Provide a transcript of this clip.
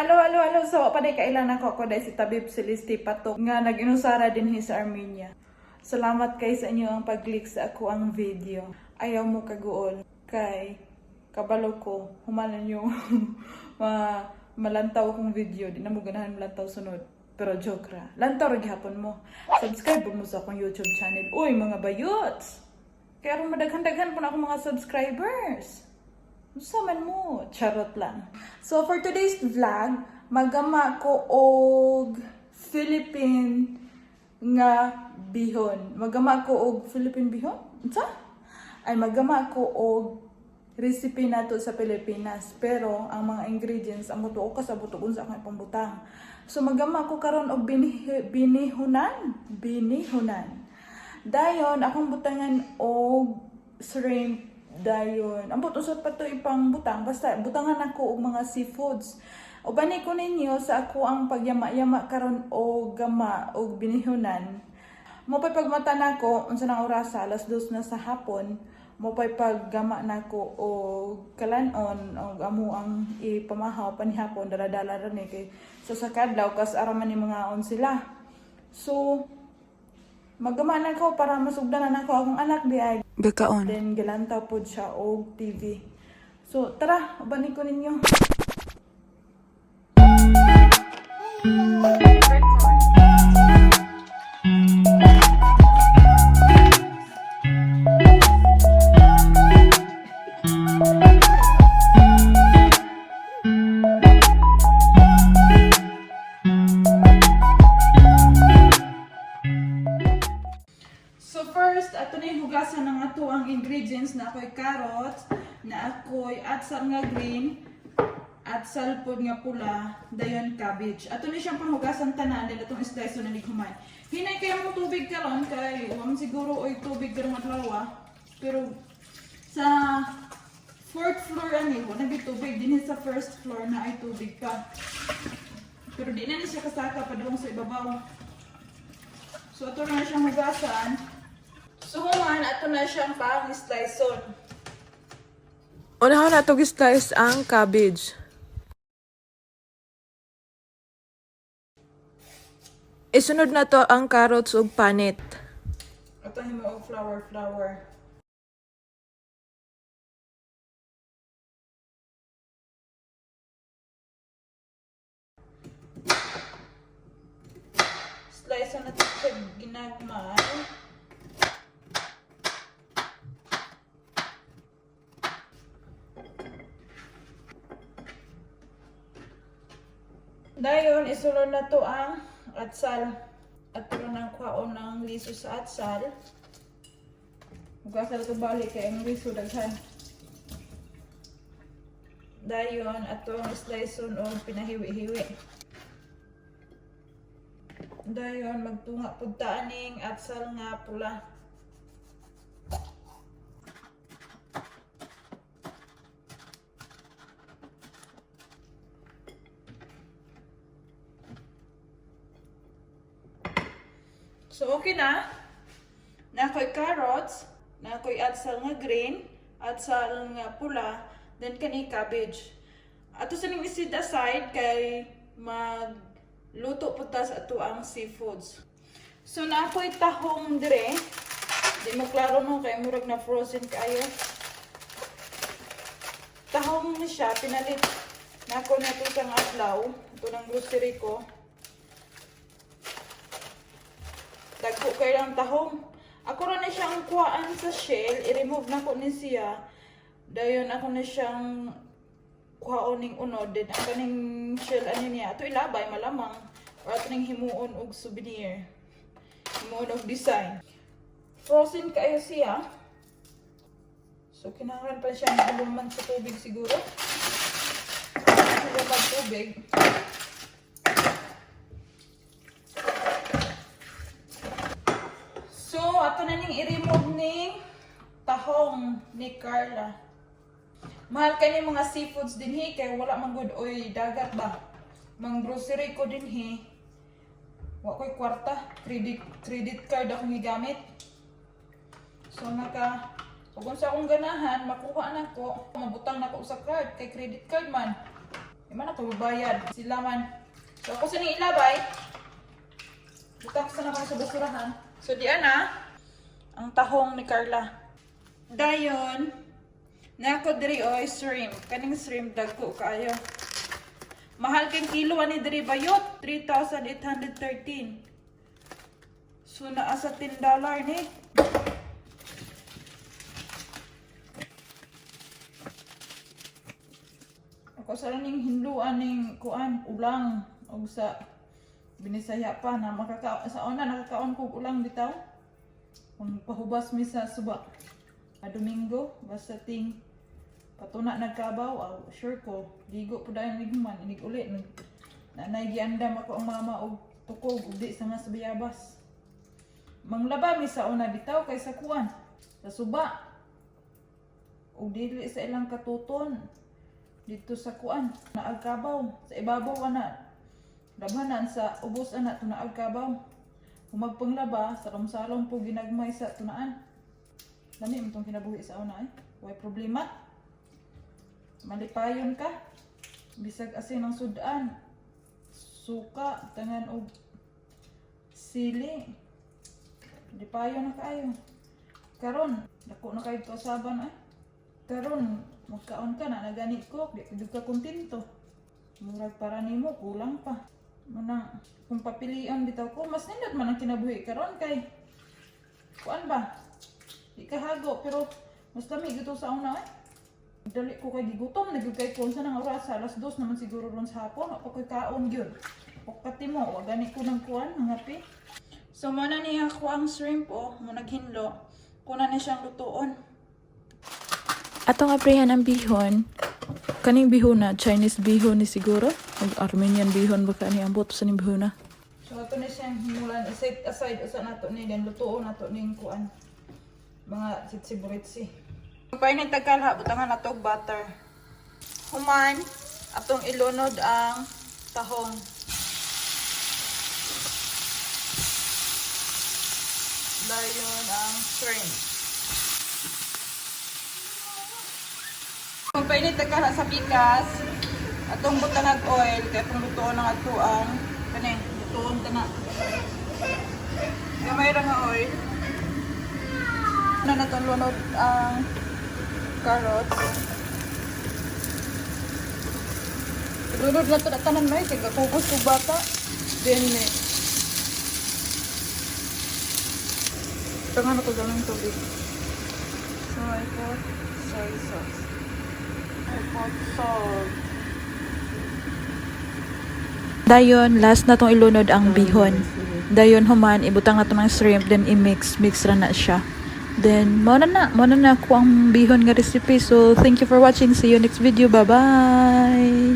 Hello, hello, hello. So, panay kailan ako ako dahil si Tabib Celeste Patok nga nag-inusara din hi sa Armenia. Salamat kay sa inyo ang pag-click sa ako ang video. Ayaw mo kaguol kay kabalo ko humanan yung mga malantaw kong video. Di na mo ganahan malantaw sunod. Pero joke ra. Lantaw ra gihapon mo. Subscribe mo sa akong YouTube channel. Uy, mga bayots! Kaya aron madaghan-daghan po na akong mga subscribers. Unsa man mo? Charot lang. So for today's vlog, magama ko og Philippine nga bihon. Magama ko og Philippine bihon? Unsa? Ay, magama ko og recipe nato sa Pilipinas. Pero ang mga ingredients ang mutuo ka sa buto unsa akong ipambutang. So magama ko karon og binihunan, binihunan. Dayon akong butangan og shrimp dayon. Ambot usod pa to ipang butang, basta butangan ako og mga seafoods. Uban ko ninyo sa ako ang pagyama-yama karon og gama og binihunan. Mo pa'y pagmata nako unsa nang orasa, 2:00 na sa hapon, mo pa'y paggama nako og kalanon og amo ang ipamahaw panihapon, dala-dala ra ni kay sa sakadlaw kas ara man ni mga on sila. So maggama na ko para masugdan na nako akong anak di ay. Gakaon. Then gilantaw pod siya og TV. So tara, ubanin ko ninyo. So first, ato na yung hugasan ng ato ang ingredients na ako'y carrots, na ako'y atsal nga green, atsal pod nga pula, dayon cabbage. Ato ni siyang panghugasan tanan, then atong slice na human. Hinay kaya mong tubig karon kay wa man siguro oy tubig karong adlaw. Pero sa fourth floor ani wa na tubig, dinhi sa first floor na ay tubig pa. Pero di na ni siya kasaka padung sa ibabaw. So ato na siyang hugasan. So human, ato na siyang pang slice-on. Unahon nato gi-slice ang cabbage. Isunod na to ang carrots ug panit. Ato himo og flower flower. Slice na to siya ginagmay. Dayon, isulod na to ang atsal. At pero ng kwaon ng liso sa atsal. Hugasan ito balik kay ang liso daghan. Dayon, ato ang slice og pinahiwi-hiwi. Dayon, magtunga pud ta aning atsal nga pula. So, okay na. Na ako'y carrots, na ako'y atsal nga green, atsal nga pula, then kani cabbage. Ato sa ning isit aside kay magluto po ta sa ato ang seafoods. So na ako'y tahong dire. Di mo klaro no kay murag na frozen kaayo. Tahong ni siya pinalit na ako na to sa adlaw, ito ng grocery ko. Dagko kay lang tahong. Ako ra na siyang kuhaan sa shell, i-remove na ko ni siya. Dayon ako na siyang kuhaon ning unod, then ang kaning shell ani niya ato ilabay malamang or ato ning himuon og souvenir. Himuon og design. Frozen kayo siya. So kinahanglan pa siya mauluman sa tubig siguro. Siguro pag tubig. So, ato na ning i-remove ning tahong ni Carla. Mahal kay ni mga seafoods dinhi kay wala man gud oy dagat ba. Mang grocery ko dinhi. Wa ko'y kwarta, credit credit card akong gigamit. So naka ug unsa akong ganahan, makuha na ko, mabutang na ko sa card kay credit card man. Di man ako magbayad. Sila man. So ako sa ning ilabay. Butang ko sa naman sa basurahan. So di ana ang tahong ni Carla. Dayon, nako diri oy shrimp. Kaning shrimp dagko kaayo. Mahal kay kilo ani diri bayot, 3,813. So naa sa $10 ni. Ako sa ning hinluan ning kuan ulang og sa Binisaya pa na makaka sa una nakakaon kog ulang bitaw. Kung pahubas mi sa suba a Domingo basta ting patuna nagkabaw aw sure ko ligo po dayon nigman inig uli nag nanay giandam ako ang mama og tukog ug di sa nga sa bayabas. Manglaba mi sa una bitaw kay sa kuan sa suba ug dili sa ilang katuton dito sa kuan naagkabaw sa ibabaw ana labhanan sa ubos ana tunaag kabaw. Kung magpanglaba salom-salom po ginagmay sa tunaan. Lami mo tong kinabuhi sa una eh. Way problema. Malipayon ka. Bisag asin ang sudan. Suka, tangan og sili. Lipayon na kaayo. Karon, dako na kayo kausaban eh. Karon, magkaon ka na nagani ko, di pud ka kontento. Murag para nimo kulang pa. Munang kung papilian bitaw ko, mas nindot man ang kinabuhi karon kay kuan ba? Di ka hago pero mas lami gito sa una eh. Dali ko kay gigutom, nagyud kay ko sa nang oras, alas 2 naman siguro ron sa hapon, ako koy kaon gyud. Pagkati mo, wa gani ko ng kuan, mga. So mo na niya ako ang shrimp oh, mo naghinlo. Kuna ni siyang lutuon. Atong aprihan ang bihon. Kaning bihon na, Chinese bihon ni siguro. Og Armenian bihon baka ni ambot sa ning bihon na. So ato ni siyang himulan, set aside usa nato ni then lutuon nato ning kuan. Mga sitsiburitsi. Painit tagkalha butangan nato og butter. Human atong ilunod ang tahong. Dayon ang shrimp. Magpainit ta ka sa pikas, atong butanag oil, kay atong lutuon ang ato ang kani, lutuon ta na. Gamay ra nga oil. Na natong lunod ang carrots. Lunod na to na tanan may kay gakugos kog bata. Then eh, tangan na to gamay tubig. So I put soy sauce. I put salt. Dayon, last na tong ilunod ang bihon. Dayon human, ibutang na to ng shrimp, then i-mix. Mix ra na siya. Then, mao na ko ang bihon nga recipe. So, thank you for watching. See you next video. Bye-bye!